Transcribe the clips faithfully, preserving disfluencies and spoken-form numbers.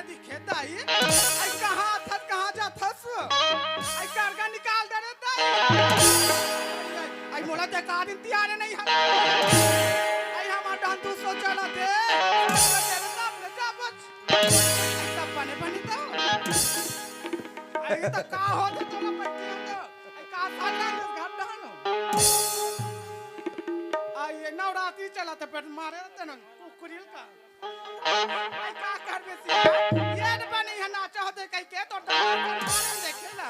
दिखे दाई, आई कहाँ आथस, कहाँ जाथस? आई करगा निकाल दे रे दाई। आई मोला देखा दिन तियारे नहीं है। आई हमार डांतू सोचा ना दे। तेरे सामने जा बच। आई सब बने बने तो। आई तो का हो दे तोला पट्टी हो तो। आई का साथ ना घर डालो। आई ये नवरात्रि चला थे पेट मारे रहते ना कुकुरिल का। आई का करबे सिया? ये न बनी है नाचा होते कह के तो डांस कर मारे देखे ला।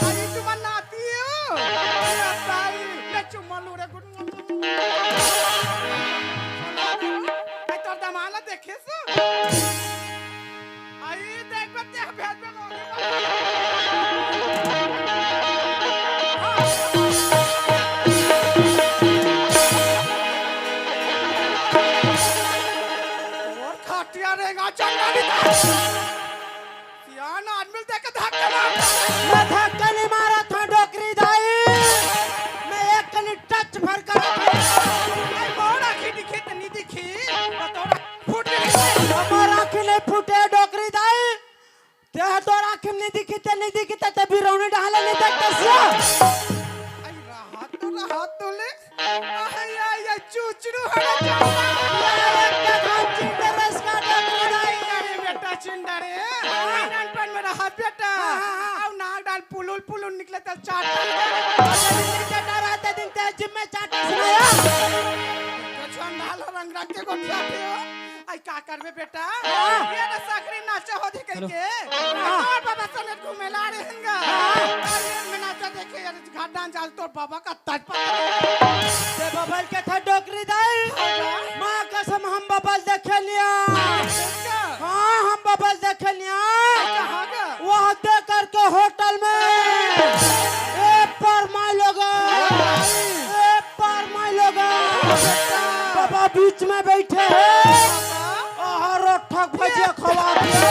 आई तुम नाती हो। ये ताई, ले चुम्मा लू रे गुड। आई तोर दमाला देखे सु। आई देख बच्चे भेज में मोगी। और खटिया रेंगा चंगा नहीं था। सियान आदमी देख के धक्का मार। मैं धक्का नहीं मारा था डोकरी दाई, मैं एक कनी टच भर कर। आई मोर आँखी दिखी त नहीं दिखी, तो तोरा फूट गई। हमार आँखी नहीं फूटे डोकरी दाई, ते तोर आँखी नहीं दिखी ते नहीं दिखी ते, ते बिरौनी डाले नहीं देखते सिया। आई राहत तो राहत तो ले। आई, आई, आई, चुचरू हड़ा चुचरू। ये एक कदम चिंदरस का डोकरी दाई। अरे बेटा चिंदरे, नानपन में रहा बेटा। हाँ, हाँ, हाँ। अब नाक डाल पुलुल पुलुल निकले तल चाटा। अच्छा, दिन ते चाटा रहते दिन ते जिम में चाटा सुनाया। तो चंडाल रंग रंग के गोठिया थे हो। आई का करबे बेटा? हाँ। ये ना सकरी नाचा होती कह हेलो। के। हाँ। और बाबा सने घूमे ला रहे हैं गा। हाँ। और ये में नाचा देखे यार। घाटान जाल तोर बाबा का तज पकड़। ते बबल के था डोकरी दाई। हाँ। माँ कसम हम बबल देखे लिया। हाँ, हाँ, हम बबल देखे लिया। कहाँ का? वह दे करके होटल में। ए पर माय लोग। ए पर माय लोग। बाबा बीच में बैठे हैं। बाबा। आहा, रोठक भजिया खवा दिया।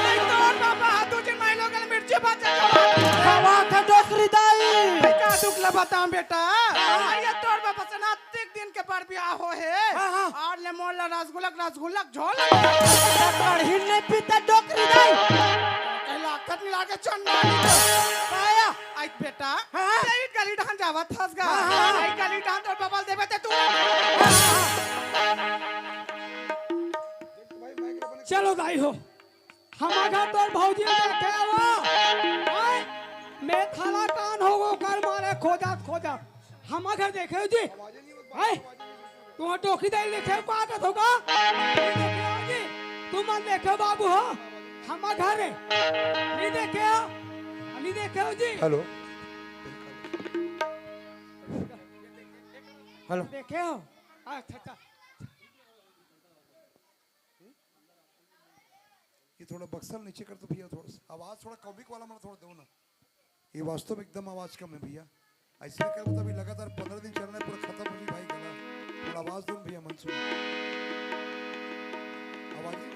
नहीं, तोर बाबा हाथ दो जन माई लोगन मिर्ची भजिया खवा दिया। खवा के डोकरी दाई। भाई, का दुख ला बताऊं बेटा? हाँ। ये तोर बाबा से ना तीन दिन के बाद ब्याह हो है। हाँ, हाँ। और ले मोल ला रसगुल्ला, रसगुल्ला झोल। कढ़ी नहीं पीता डोकरी दाई। कहला खत मिला के चंदा नहीं तो। आया। आई बेटा, हाँ। ते ईट गली ढान जावत हस गा। हाँ, हाँ। आई गली ढान तोर बबल देबे ते तू। चलो दाई हो, हमार घर तोर भौजी देखे आवा। आय, मैं थाला टान हो गो कर मारे खोजत खोजत। हमार घर देखे हो जी? हैं? तुम डोकरी दाई देखे हो, का करत होगा? नहीं देखे हो जी? तुम मन देखे हो बाबू हो? हमार घर है। नहीं देखे हो? नहीं देखे हो जी? हेलो। हेलो। देखे हो? अच्छा, अच्छा। ये थोड़ा बक्सा नीचे कर दो भैया, थोड़ा सा आवाज थोड़ा कॉमिक वाला मन थोड़ा दो ना। ये वास्तव में एकदम आवाज कम है भैया, ऐसे कर तो अभी लगातार पंद्रह दिन चल रहा है, पूरा खत्म हो जी भाई गला। थोड़ा आवाज दो ना भैया, मन सुन आवाज ही।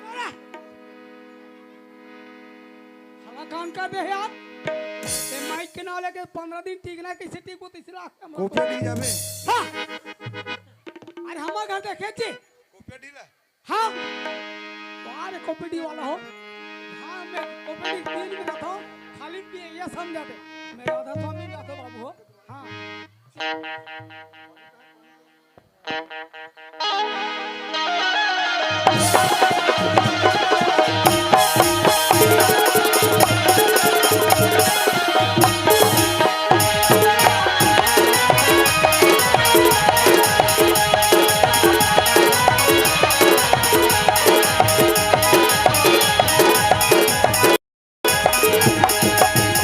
हला कान का बे यार, ते माइक के नाव लेके पंद्रह दिन टिकना, कैसे टिको तीसरा आके हम कोपिया नहीं जाबे। हाँ। अरे हमार घर देखे जी। कोपिया डीला। हाँ, बाहर कॉमेडी वाला हो। हाँ, मैं कॉमेडी फील्ड में रहता हूँ, खाली भी ये समझा दे। मैं राधा स्वामी में रहता हूँ बाबू हो। हाँ।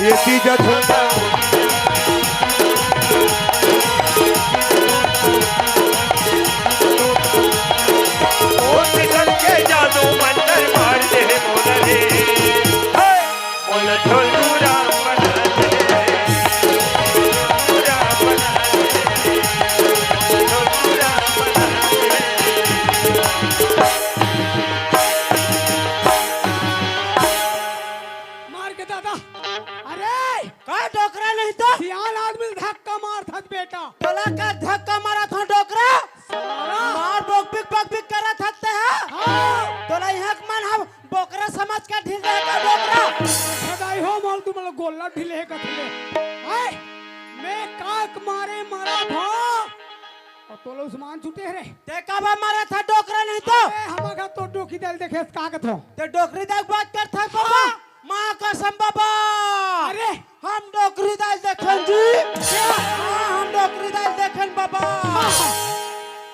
ये तीजा छोटा। ओ निकल के जादू मंतर मार दे मोला रे। हे, मोला झोलू राम बना दे। झोलू राम बना दे। झोलू राम बना दे। मार के दादा। अरे! का डोकरा नहीं तो? सियान आदमी ल धक्का मारथस बेटा। तोला का धक्का मारत हो डोकरा? सारा। मार बोकबिक बकबिक करत हत्ते हा? हाँ। तोला यहाँ के मन हम बोकरा मारे मरत हो। अउ तोला उसमान छूटे रे। ते काबर मरत हस डोकरा नहीं तो? अरे, हमर घर तो डोकरी दाई ल देखे हस का कथों? ते डोकरी दाई के बात करत हस बाबा? हाँ। माँ कसम बाबा। अरे। हम डोकरी दाई ल देखेन जी। क्या? हाँ, हम डोकरी दाई ल देखेन बाबा। हाँ।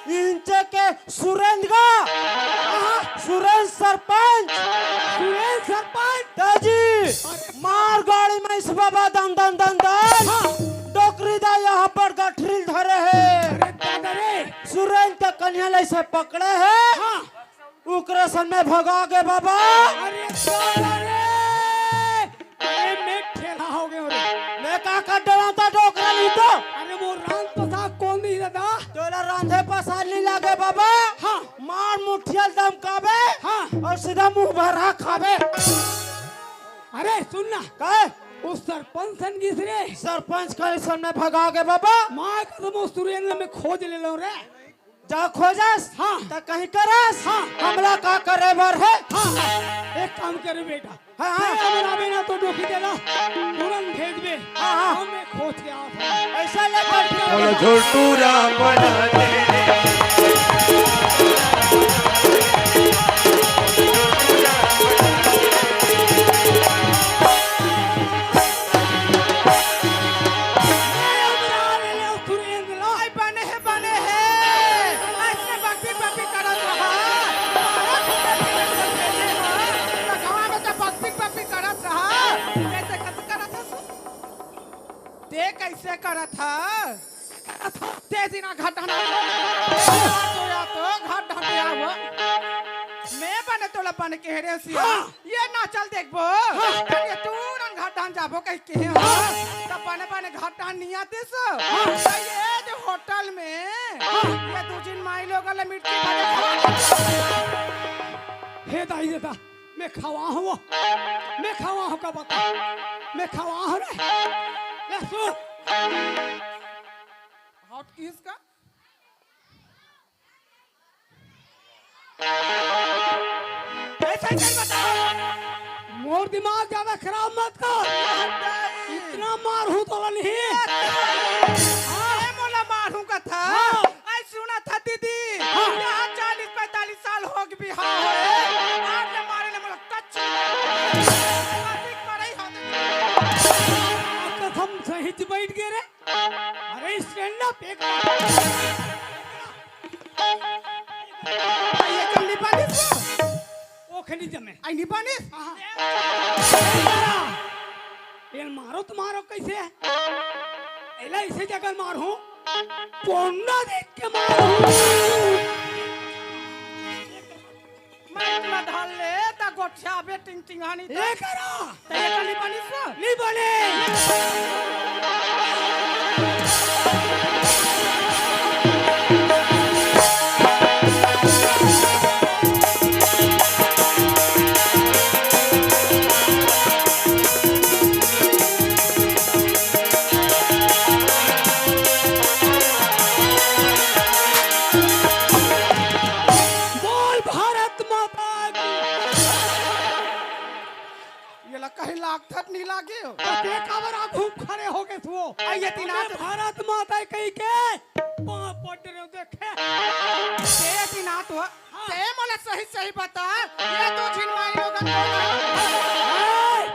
इंचे के सुरेंद्र का। हाँ। सुरेंद्र सरपंच। सुरेंद्र सरपंच। दाई जी। अरे। मार गाड़ी में इस बाबा दन दन दन दन। हाँ। डोकरी दाई यहाँ पर गठरी ल धरे हे। अरे दादा रे। सुरेंद्र के कनिहा ल अइसे पकड़े हे। हाँ। ओकरे सन में भगा गे बाबा। अरे दादा रे। अरे मैं ठेला हो गेंव रे। मैं का कर डरावत हस डोकरा नहीं तो? अरे वो रांध पसाय कोन दिही दादा? तोला रांधे पसाय नहीं लागे बाबा। हाँ। मार मुठिया ल दमकाबे। हाँ। अउ सीधा मुंह भरा खाबे। अरे सुन ना। का? वो सरपंच सन गिस रे। सरपंच के सन में भगा गे बाबा। माँ कसम वो सुरेंद्र ल मैं खोज ले लेंव रे। जा खोजस, हाँ। त कहीं करस, हाँ। हमला का करे बर हे? हाँ, हाँ। एक काम करे बेटा, हाँ, हाँ। मैं अगर आबे ना तो डोकरी दाई ला तुरंत भेजबे। हाँ, हाँ। हम मैं खोज के आवत हँव। अइसे ले बोल के बोलो, झोटू राम बना दे। सुरेंद्र ला। बने हे, बने हे। अइसने बकबक बकबक करत रहा। मारा खूंटा पीला कर देने हा। त गाँव में तो बकबक बकबक करत रहा। अइसे कइसे करत हस? ते कइसे करत हस? ते दिन घर ढांढा। तो या तो घर ढांढा आवा। मैं बने तोला बने कहे रेहेंव सिया। हाँ। ये नाच ल देखबो। हाँ। त ये तुरंत घर ढांढा जाबो कहिके हे। हाँ। त बने बने घर ढांढा नइ आतिस। हाँ। त ये जो होटल में, हाँ। ये दू झिन माईलोगन ल मिर्ची भरे खवा। हे दाई दादा, मैं खवाहूँ वो। मैं खवाहूँ का बता। मैं खवाहूँ रे। ले सुन। Hot kiss का? ऐसा ही नहीं बताओ। मोर दिमाग ज्यादा खराब मत कर। इतना मारहूँ तोला नहीं। हाँ। ए, मोला मारहूँ कथस। हाँ। अई सुनत हस दीदी। हाँ। यहाँ चालीस पैंतालीस साल होगे बिहाव होय। आज ले मारे ले मोला कच्ची। मारपीट करई हो। कसम सही च बैठ गे रे। अरे stand up एक। ये कम नहीं पानी से। ओखे नहीं जमे। आई नहीं पानी? हाँ। एला मारो तो मारो कइसे? एला अइसे जगह मारहूँ। पोंडा देख के मारहूँ। माइक ला धर ले, त गोठियाबे टिंग टिंग हानी त। ए करा। त ये कली बनिस? नी बने। बोल भारत माता की। ये ला कहीं लागत नहीं लागे हो। ते काबर आगू खड़े हो गए तू? आ, ये तीन अबे हाथ भारत माता कही के पाँव पट रहे हो, देखे। ये तीन हाथ हो। हाँ। ते मोला सही सही बता, ये दो झिन माईलोगन को ए,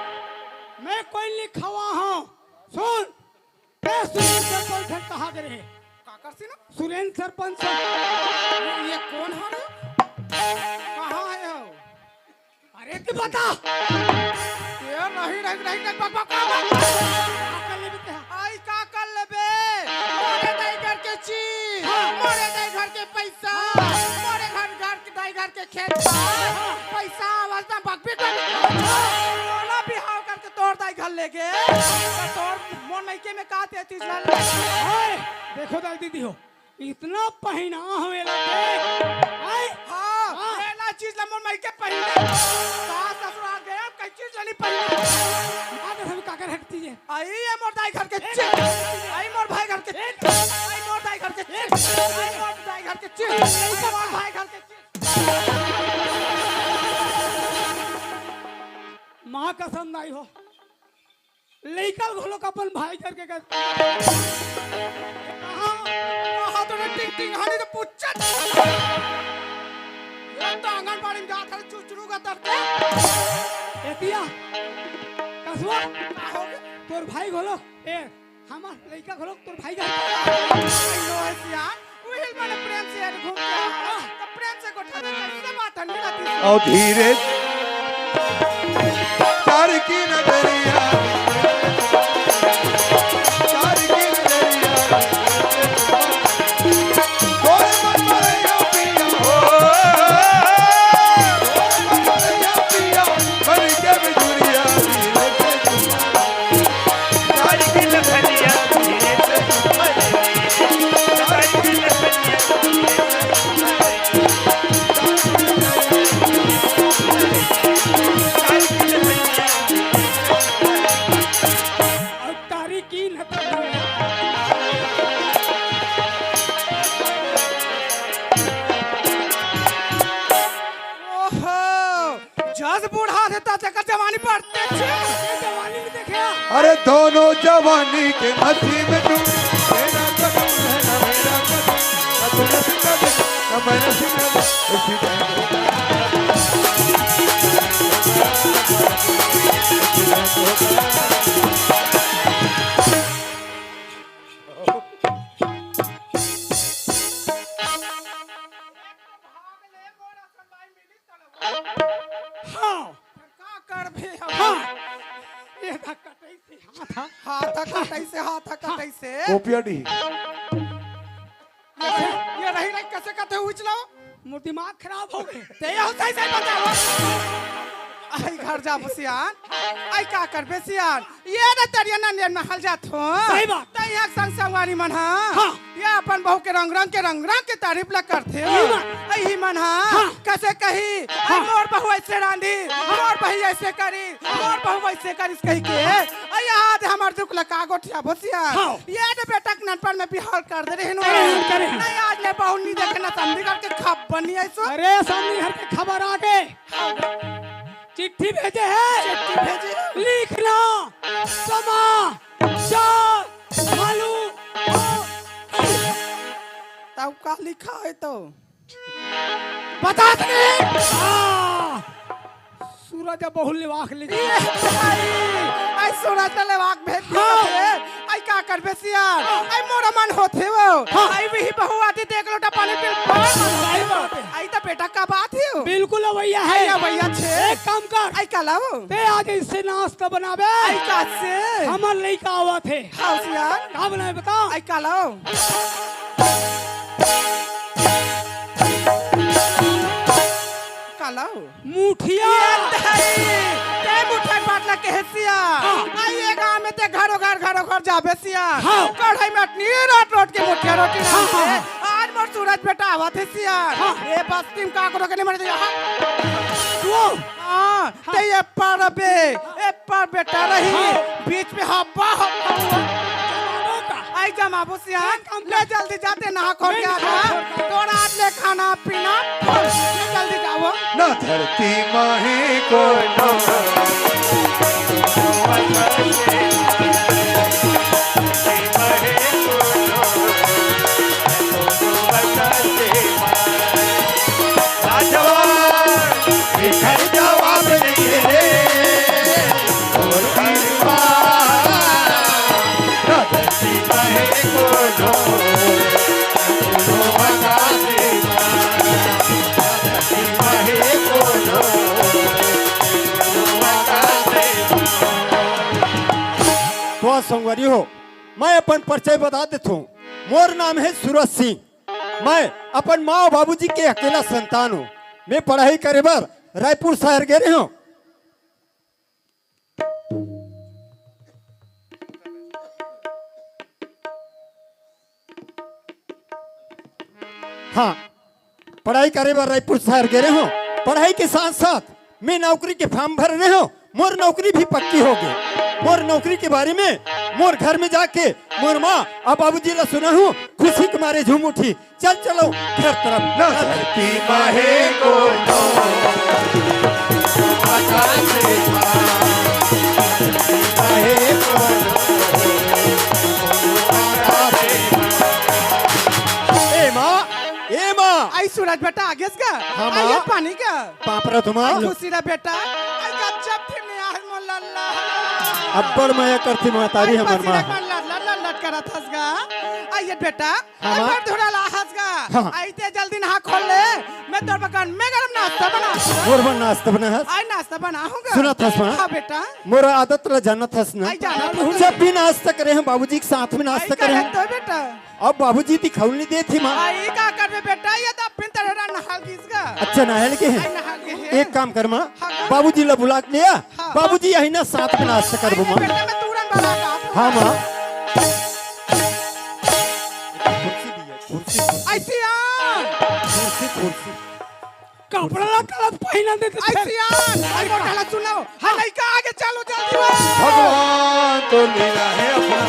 मैं कोई लिखवा हूँ। सुन, ए, सुरेंद्र सरपंच सर कहाँ गए रहे? का करसी ना? सुरेंद्र सरपंच सर। ये, ये कोन हरे? कहाँ हे हो? अरे, तू बता। ये नहीं, नहीं, नहीं, नहीं, बक, बक, बक, बक। का कर लेबे ते? आई का कर लेबे? मोरे दाई घर के चीज, हाँ। मोरे दाई घर के पैसा, हाँ। मोरे घर, घर के, दाई घर के खेत, हाँ। पैसा आवत ना बक, बक, बक। मोला बिहाव करके तोर दाई घर ले गे, त तोर मोर मइके में का ते चीज ला ले? ओए, देखो दाई दीदी हो, इतना पहिना हो एला ते। आय? हाँ, हाँ। एला चीज ला मोर मइके पहिने। सास ससुराल गए, अब कई चीज ला नी पहिने। माँ कसम काकर हटती है। आई ये मोर दाई घर के ए, चीज। आई मोर भाई घर के ए, चीज। आई मोर दाई घर के चीज। आई मोर दाई घर के चीज। आई मोर भाई घर के चीज। माँ कसम दाई हो। लइका घलो अपन भाई करके कर। कहाँ? कहाँ तो टिंग टिंग हानी तो पुच्चत। ये तो आंगनबाड़ी में जात हर चुचरू का तरते। ए पिया, कसवा, का हो गया? तोर भाई घलो, ए, हमार लइका घलो तोर भाई घर के। नो है सियान, उहिल माने प्रेम से यार घूम के आ, तो प्रेम से गोठा दे, कैसे बात है, मेरा दिल। और धीरे चार की नजरिया, चार की नजरिया, तोरे मन में रहियो पिया हो, तोरे मन में रहियो पिया, बन के बिजुरिया, धीरे से ओहो, जस बूढ़ा थे ता तेकर जवानी बढ़ते छे। जवानी में देखे। अरे दोनों जवानी के मस्ती में तू, मेरा कसम है ना मेरा कसम, ना तूने सीखा दे, ना मैंने सीखा दे, इसी time होगा। हाँ। का करबे अब? हाँ। ये था कटई से हाथ हा। हाथ हा कटई से, हाथ हा कटई से। कोपिया डी। ये, ये रही रही कैसे कहते हुए चलाओ? मोर दिमाग खराब हो गए। ते यहू सही सही बताओ। आई घर जा सियान। आई का करबे सियान? ये न तरिया नंदियन महल जात हो। सही बात। त यहाँ संग संगवारी मन हा। हाँ। ये अपन बहू के रंग रंग के, रंग रंग के तारीफ ला करथे हो। सही बात। अही मन हा। हाँ। कसे कही, "अरे हाँ। मोर बहू ऐसे रांधी, मोर बहू ऐसे करी, मोर बहू ऐसे करिस" कही के। अरे याद हमर दुख ला का गोठिया बोसिया। हाँ। ये तो बेटा के ननपन में बिहार कर दे रहे नु। करे, करे। नहीं आज ले बहू नहीं देखे ना समधी घर के खबर नहीं ऐसो। अरे समधी घर के खबर आ गए। चिट्ठी भेजे है। चिट्ठी भेजे। लिखना। समा। चार। मालूम। तब का लिखा है तो? बता दे। आ! सूरज अब बहुत लेवाक लिख। ए भाई, आई सूरज ने लेवाक भेज दिया हाँ। थे। आई का करबे सियान? आई मोर मन होथे वो। हाँ। आई वही बहू आती देख लो टपाली बिल पार। सही बात है। आई तो बेटा का बात है वो। बिल्कुल भैया है। आई भैया छे। एक काम कर। आई का लाओ। ते आज इससे नाश्ता बनाबे। आई का से? हमर लइका आवत हे। हाँ सियान। का बनाए बता? आई का लाओ। का लाओ? मुठिया। ये तहरी, ते मुठिया पाटला के हेसिया। हाँ। आ ये गांव में ते घरो घर, घरो घर जाबे सिया। हाँ। कढ़ाई में अटनी रोट रोट के मुठिया रोटी हाँ, हाँ, नाम से। हाँ। आज मोर सूरज बेटा आवत हे सिया। हाँ। ए बस्ती में का करो के नहीं मर जाए। हाँ। वो। हाँ, ते ये पर बे, ए पर बेटा रही, हाँ। बीच में हब्बा हब्बा हुआ। जमाबो का? आई जमाबो सिया। काम ले जल्दी जाते नहा खोर के नहीं, आता। नहीं, नहीं। तोरा आज ले खाना पीना फुल। ले जल्दी जाओ। ना धरती माहे को ना। लाजवाब, एकर जवाब नहीं है रे। और परिवार, ना धरती माहे को ना। तो संगवारी हो, मैं अपन परिचय बता देथों। मोर नाम है सूरज सिंह। मैं अपन माँ बाबूजी के अकेला संतान हूँ। मैं पढ़ाई करे बर रायपुर शहर गे रहे हूँ। हाँ, पढ़ाई करे बर रायपुर शहर गे रहे हूँ। पढ़ाई के साथ साथ मैं नौकरी के form भर रहे हूँ। मोर नौकरी भी पक्की हो गई। मोर नौकरी के बारे में मोर घर में जाके मोर माँ और बाबूजी ला सुना हूँ, खुशी के मारे झूम उठी। चल चलो घर तरफ। ना धरती माहे को नो, आकाश से माँ। धरती माहे को इसका हाँ, माँ। आइए पानी का। पापरा तुम। खुशी रह बेटा। आई गजब थी मैं आज मोर लल्ला। अब्बड़ मया करती महतारी हमर माँ। लल्ला लल्ला लल्ला करत हस गा। आइए बेटा। हाँ, माँ। अब्बड़ धुरा ला हस गा। हाँ। आई ते जल्दी नहा खोल ले। मैं तोर बगन में गरम नाश्ता बना। मोर बर नाश्ता बना हस। आई नाश्ता बनाहूँ गा। सुनत हस माँ। हाँ बेटा। मोर आदत ला जानत हस ना। आई जानत हस। जब भी नाश्ता करे हैं बाबूजी के साथ में नाश्ता करे हैं। तो बेटा। अब बाबूजी दिखउल नहीं देत ही माँ। आई का करबे बेटा, ये तो अपन तरह नहाल गीस गा। अच्छा, नहाल के है? आई नहाल के है। एक काम कर माँ, हाँ, हाँ। बाबूजी ला बुला के ले आ। हाँ। बाबूजी यही ना साथ में नाश्ता करबो आई माँ। बेटा, मैं तुरंत बना के आत हूँ। हाँ माँ। कुर्सी भी है, कुर्सी, कुर्सी। ऐसी आ। कुर्सी, कुर्सी। कपड़ा ला गलत पहिना देते आई थे। सियान, आई मोटा ला सुनो। हाँ। लइका आगे चलो जल्दी हो। भगवान तो लीला है अपना।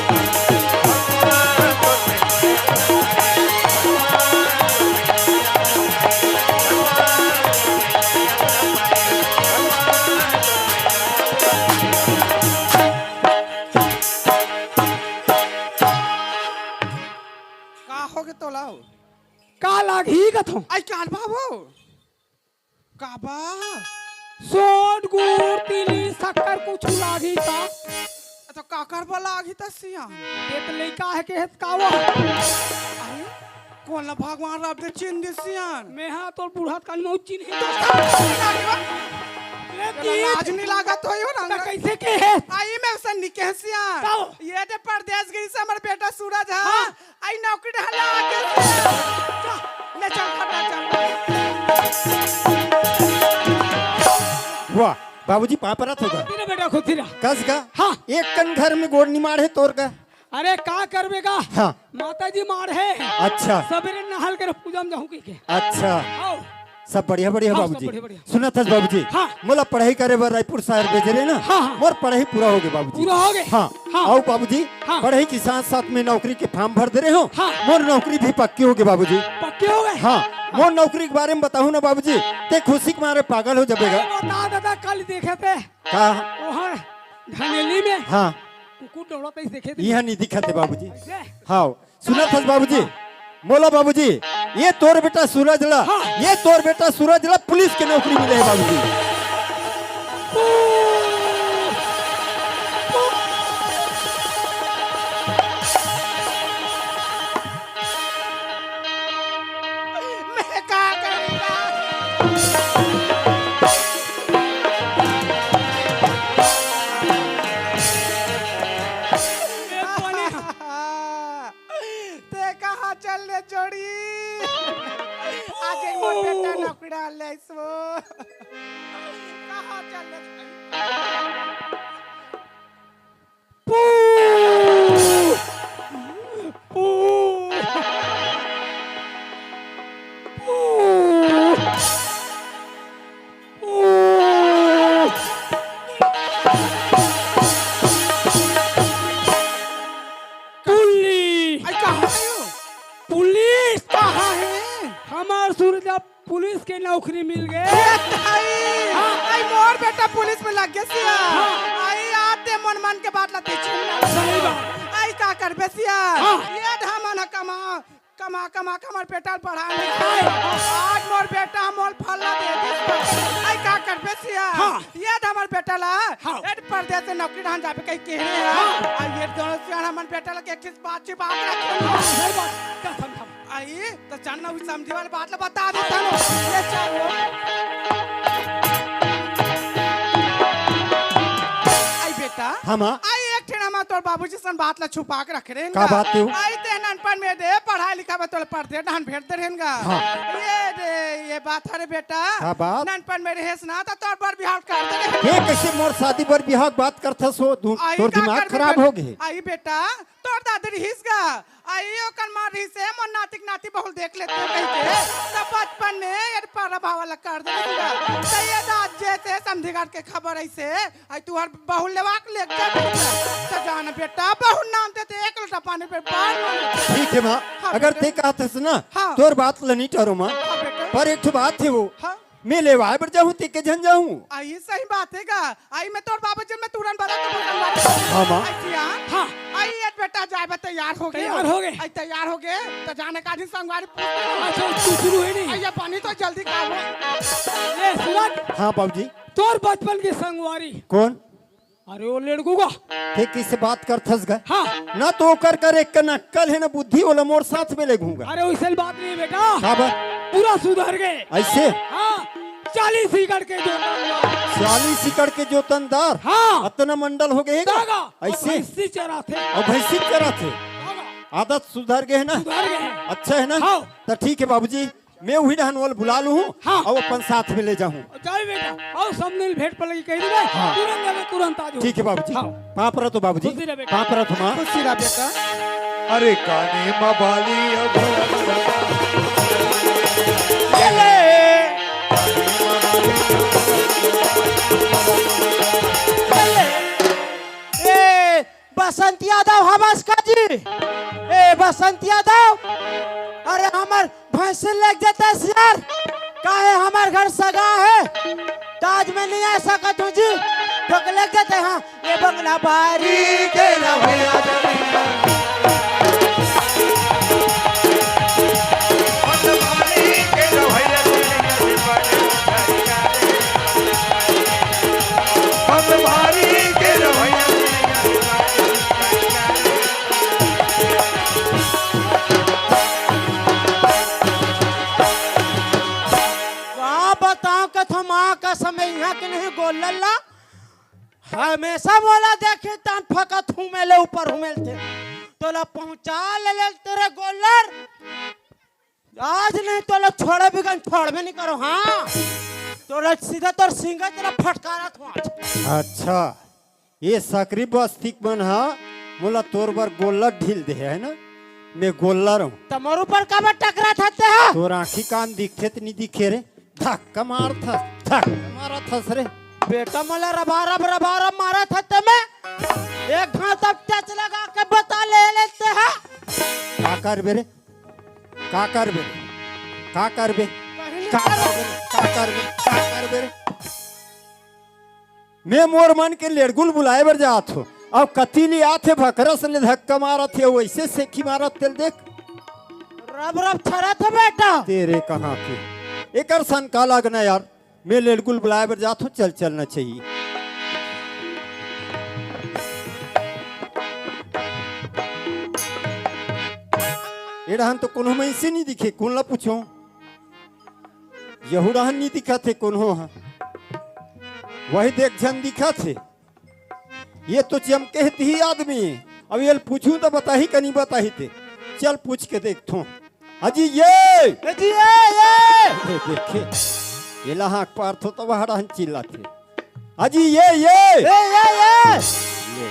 का होगे तोला हो? का लागही कथो? आई कान बाबू। काबा? सोंठ, गुड़, तीली, शक्कर कुछु लागही का? तो काकर बर लागही त सियान? ये तो लइका है के हेत का वो? अरे, कोन ला भगवान रब दे चिन्ह दे सियान? मैं हाँ तोर बूढ़ा काल में चिन्ह तो ये लाज नहीं लागत हो यो ना? तो कैसे के है? आई मैं उसे निके सियान। का वो? ये दे परदेस गई से हमर बेटा सूरज है। हाँ। आई नौकरी ढाला आके से। ले चल, फटा चल। वाह, बाबूजी पाँव परत होगा। खुशी रह बेटा, खुशी रह। कस का? हाँ। एक कन घर में गोड़ निमाड़ है तोर का। अरे का करबे का? हाँ। माता जी मार है। अच्छा। सबेरे नहाल के पूजा में जाहूँ के। अच्छा। आओ। सब बढ़िया, बढ़िया हाँ, सब बाबूजी। बढ़िया, बढ़िया। सुनत हस बाबूजी, हाँ। मोला पढ़ाई करे बर रायपुर शहर भेजे रहे ना, हाँ, हाँ। मोर पढ़ाई पूरा होगे बाबूजी। पूरा होगे? हाँ। हाँ। अउ बाबूजी, हाँ। पढ़ाई के साथ साथ में नौकरी के form भर दे रहे हो। हाँ। मोर नौकरी भी पक्की होगे बाबूजी। पक्की होगे? हाँ। हाँ। मोर नौकरी के बारे में बताहूँ ना बाबूजी, ते खुशी के मारे पागल हो जाबे गा। अरे बता दादा, कल देखे थे। का? वहाँ धनेली में। हाँ। कुकुर दौड़त है, देखे थे। इहाँ नहीं दिखत है बाबूजी। ऐसे? हाँ। सुनत हस बाबूजी, मोला बाबूजी, ये तोर बेटा सूरज ला, हाँ। ये तोर बेटा सूरज ला पुलिस के नौकरी मिले है बाबूजी। मैं का करूँगा? ए, कोनी। ते कहाँ चल ले जोड़ी? आज एक मोर बेटा नौकरी डाल ले इसो। कहाँ चल ले? पू! पू! पू! पुलिस! आई, कहाँ है वो? पुलिस! कहाँ है? हमार सूरज ला पुलिस के नौकरी मिल गे। ए ताई! हाँ। आई, मोर बेटा पुलिस में लग गे सिया। हाँ। आई, आते मन मन के बात ला ते छीन ला। सही बात। आई, का करबे सिया? हाँ। ये धामन ह कमा कमा, कमा के हमर बेटा ल पढ़ा लिखा। आज मोर बेटा मोल फल ला दे दिस। आई का करबे सिया? हाँ। ये तो हमर बेटा ला, हाँ। ए परदेस से नौकरी ढान जाबे कही कहे रहे हैं। हाँ। आ ये दोनों सियान हमर बेटा ला के किस बात से बात रखे। हाँ, सही बात। क्या समझा? आई तो चल ना, उस समझी वाली बात ला बता देता हूँ। ले चल। आई बेटा। हाँ, माँ। आई एक ठे ना, माँ, तोर बाबूजी सन बात ला छुपा के रखे रहे का ना। बात क्यों? आई ते ननपन में दे पढ़ाई लिखा में तोला परदेस ढान भेज दे रहेन गा। हाँ। ये दे, ये बात हरे बेटा। का बात? ननपन में रहेस ना तो तोर बर बिहाव कर दे रहे। ये कैसे मोर शादी बर बिहाव बात करथस हो? तू, आई तोर का दिमाग करबे खराब बेटा? हो गे। आई बेटा, तोर दादी रहिस गा। आई ओकर माँ रहिस हे, मोर नातिक नाती बहुल देख लेते हो कही के। तो बचपन में ये पारा भावा ला कर दे रहेन गा। तो ये दाद जैसे समझी घाट के खबर ऐसे आई तुहर बहू लेवा के लेके जा बेटा। त जान बेटा, बहू नाम देते एक लोटा पानी पे बाल मार। ठीक है माँ, हाँ अगर बेटा। ते कहत हस ना, हाँ। तोर बात ल नहीं टरो माँ। हाँ बेटा। पर एक ठो बात है वो। हाँ। मैं लेवाय बर जाहूं, तेके झन जाहूं। आई सही बात हे गा। आई मैं तोर बाबू जी, मैं तुरंत बरा तो बोल दूंगा। हाँ, माँ। आई सियान। हाँ। आई ये बेटा जाय बर तैयार हो गे। तैयार हो गे। आई तैयार हो गे। त जाने का दिन संगवारी पूछ ले। अच्छा, तू शुरू हे नहीं? आई ये पानी तो जल्दी का हो। ए, सूरज। हाँ, बाबूजी। तोर बचपन के संगवारी। कौन? अरे ओ लेड़गू गा। ते किसे बात करथस गा? हाँ। ना तो ओकर कर एक नक्कल हे, ना बुद्धि, ओला मोर साथ में लेगहूं गा। अरे ओइसन बात नहीं बेटा। काबर? पूरा सुधर गे। अइसे? हाँ। चालीस एकड़ के जोतनदार। चालीस एकड़ के जोतनदार? हाँ। अतना मंडल हो गे हे गा? गा। अइसे? अउ भैंसी चराथे। अउ भैंसी चराथे? हाँ गा। आदत सुधर गे हे ना? सुधर गे हे। अच्छा हे ना? हाँ। त ठीक हे बाबूजी, मैं उही डहन ओला बुला लूहूं हाँ। अउ अपन साथ में ले जाहूं। जाओ बेटा, अउ सब मिल भेंट पर लगी कही दे, हाँ। तुरंत जावे, तुरंत आ जाओ। ठीक हे बाबूजी। हाँ। पाँव परत हों बाबूजी। खुशी रह बेटा। पाँव परत हों माँ। खुशी रह बेटा। अरे काने मा बाली अब ले ले। ले ले। ए, बसंत यादव हवस का जी? ए, बसंत यादव, अरे हमर भैंसी लेग जाते सियार, काहे हमर घर सगा हे, त आज मैं नहीं आ सकत हूँ जी, तो लेग जाते हाँ, ये बंगला बारी के ना भैया। का बताओं कथों माँ कसम, इहाँ के नहीं गोल्लर ला, हमेशा मोला देखे तहन फकत हुमेले ऊपर हुमेलथे। तोला पहुँचा ले लेते रे गोल्लर। आज नहीं तोला छोड़े बिगन छोड़बे नहीं करों, हाँ। तोला सीधा तोर सिंगा तोला फटकारत हों आज। अच्छा, ये सकरी बस्ती के मन हा मोला तोर बर गोल्लर ढील दे हे, हे ना? मैं गोल्लर हूँ। त मोर ऊपर काबर टकराथस ते हा? तोर आँखी कान दिखथे त नहीं दिखे रे? धक्का मारथस, धक्का मारथस रे। बेटा मोला रबारब, रबारब मारथस ते मैं। एक घात अब टच लगा के बता ले लेते हा। का करबे रे? का करबे? का करबे? कहीं नहीं का करबे? का करबे? का करबे रे? मैं मोर मन के लेड़गुल बुलाए बर जात हों। अब कती ले आथे भकरस ले धक्का मारत हे, वइसे सेखी मारत तेल देख। रब रब छरत हे बेटा। तेरे कहाँ के? एकर सन का लागना यार। मैं लेड़गुल बुलाए बर जात हों, चल चलना चाहिए। ए डहन तो कोनो मइनसे नहीं दिखे, कोन ला पूछों? यहू डहन नहीं दिखत हे कोनो हा। वही देख झन दिखत हे। ये तो चमके हे तिही आदमी। अब ये पूछूं त बताही का नहीं बताही ते। चल पूछ के देखथों। अजी ये! ए जी, ए, ए! ए, देखे, ये ला हाँक पारथों त वह डहन चिल्लाथे। अजी ये, ये! ए, ए, ए! ले।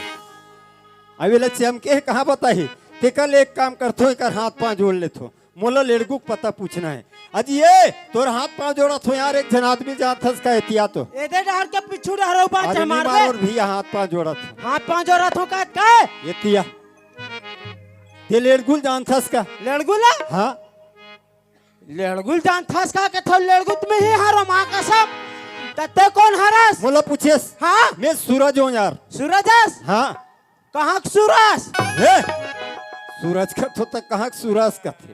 अब ये ला चमके हे कहाँ बताही? तेकर ले एक काम करथों, एकर हाथ पाँव जोड़ लेथों। मोला लेड़गू के पता पूछना हे। अजी ये, तोर हाथ पाँव जोड़त हों यार, एक झन आदमी जानथस का एतिया तो? एदे डहर के पीछू डहर उबा अरे चमार नहीं दे। मारो भैया, हाथ पाँव जोड़त हों। हाथ पाँव जोड़त हों का, का? एतिया। ते लेड़गुल जानथस का? लेड़गुल? हाँ। लेड़गुल जानथस का? कथों लेड़गुल त मैं ही हरों माँ कसम। त ते कोन हरस? मोला पूछेस? हाँ। मैं सूरज हों यार। सूरज हस? हाँ। कहाँ के सूरज? हे? सूरज कथों त कहाँ के सूरज कथे?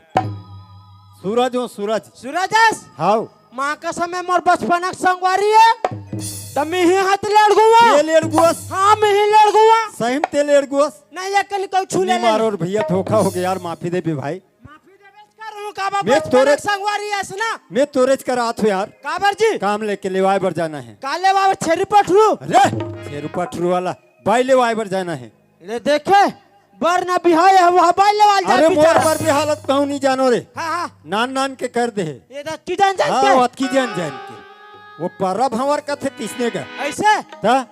सूरज हों, सूरज। सूरज हस? हाव। माँ कसम हे मोर बचपना के संगवारी हे। त मैं ही हाथ लेड़गुआ। ये लेड़गुअस? हाँ, मैं ही लेड़गुआ। सही में ते लेड़गुअस? नहीं, ये कल कोई छू ले नहीं ले। मारो रे भैया, धोखा हो गया यार, माफी दे बे भाई। माफी देबे करूँ का बा, मैं बचपना तोरे के संगवारी हस ना। मैं तोरेच करात हों यार। काबर जी? काम लेके लेवाय बर जाना हे। का लेवाय बर? छेरी पठरू? अरे, छेरू पठरू वाला। बाई लेवाय बर जाना हे। ले देखे, बर ना बिहाय हे, वह बाई लेवाल जाए अरे मोर बेचारा। बर बिहालत कहूँ नहीं जानो रे। हाँ, हाँ। नान नान के कर दे हे। ये तो की जान जान हाँ, के? वत की जान जान के। वो परब हमार कथे किसने का? ऐसे? त,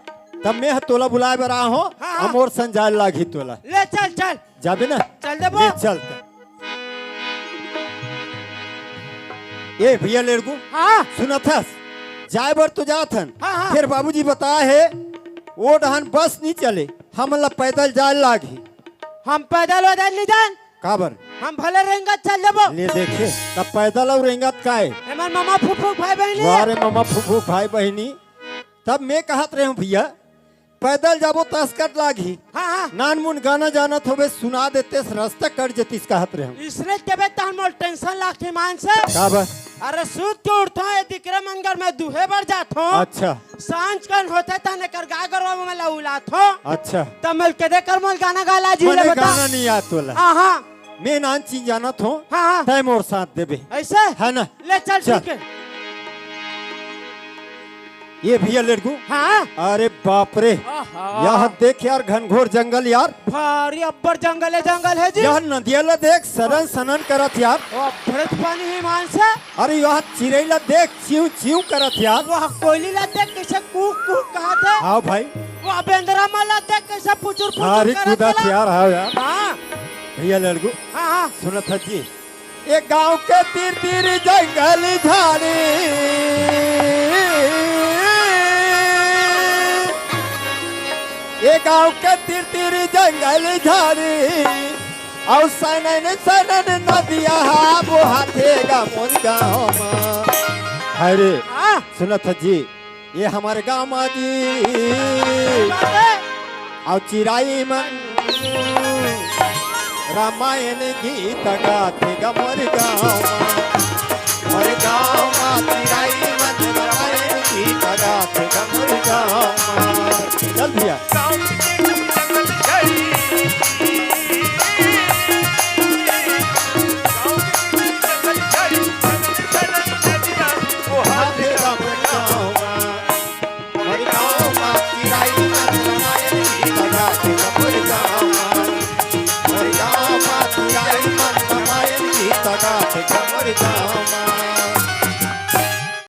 तब मैं ह तोला बुलाय बर आ हों, हाँ, हाँ। अउ मोर संजाल लागही तोला। ले चल, चल। जाबे ना? चल देबो। ले चल त। ए भैया लेड़गू, हाँ। सुनत हस? जाय बर तो जात हन। हाँ, हाँ। फेर बाबूजी बताय हे, ओ डहन बस नी चले, हमन ला पैदल जाय लागही। हम पैदल वैदल नी जान, काबर? हम भले रेंगत चल देबो। ले देखे, तब पैदल अउ रेंगत काय? एमन ममा फुफू भाई बहिनी। वाह रे ममा फुफू भाई बहिनी। तब मैं कहत रहे हूँ भैया, पैदल जाबो त असकट लागही। हाँ, हाँ। नानमुन गाना जानत होबे, सुना देतेस, रस्ता कट जतिस कहत रहे हूँ। इसने तेबे तहन मोल टेंशन लागथे मान से। काबर? अरे सूत के उठथों, ए दिकरे मन घर में दूहे बर जाथों। अच्छा। सांझ कन होथे तहन एकर गाय गरवा में ला उलाथों। अच्छा। त मोल के दे कर मोल गाना गाला जी मने ले बता। गाना नहीं आत वाला। हाँ, हाँ। मैं नान चीज जानत हों, हाँ, हाँ। तय मोर साथ देबे। ऐसे? है ना? ले चल, चल। ठीक है। ये भैया लड़कू। हाँ। अरे बाप रे। आहा। यह देख यार, घनघोर जंगल यार। भारी अब्बड़ जंगल है, जंगल है जी। यह नदिया ला देख, सनन सनन करत यार। ओ, अब्बड़े पानी है मान से। अरे, यह चिरई ला देख, चिव चिव करत यार। वाह, कोयली ला देख, कैसे कूक कूक कहत है। हाँ भाई। वाह, बेंदरा मन ला देख, कैसे पुचुर पुचुर अरे, करत कूदत है। यार, हाँ यार। हाँ। भैया लड़कू, हाँ, हाँ। सुनत है जी, एक गांव के तीर तीर जंगल झाड़ी, एक गांव के तीर तीर जंगल झाड़ी, अउ सनन सनन नदिया हा बोहाथे गा मोर गाँव मा। अरे, हाँ। सुनत ह जी, ये हमर गाँव मा जी। अउ चिरई मन रामायण गीत गाथे गा मोर गाँव मा। मोर गाँव मा चिरई मन रामायण गीत गाथे गा मोर गाँव मा। चल भैया।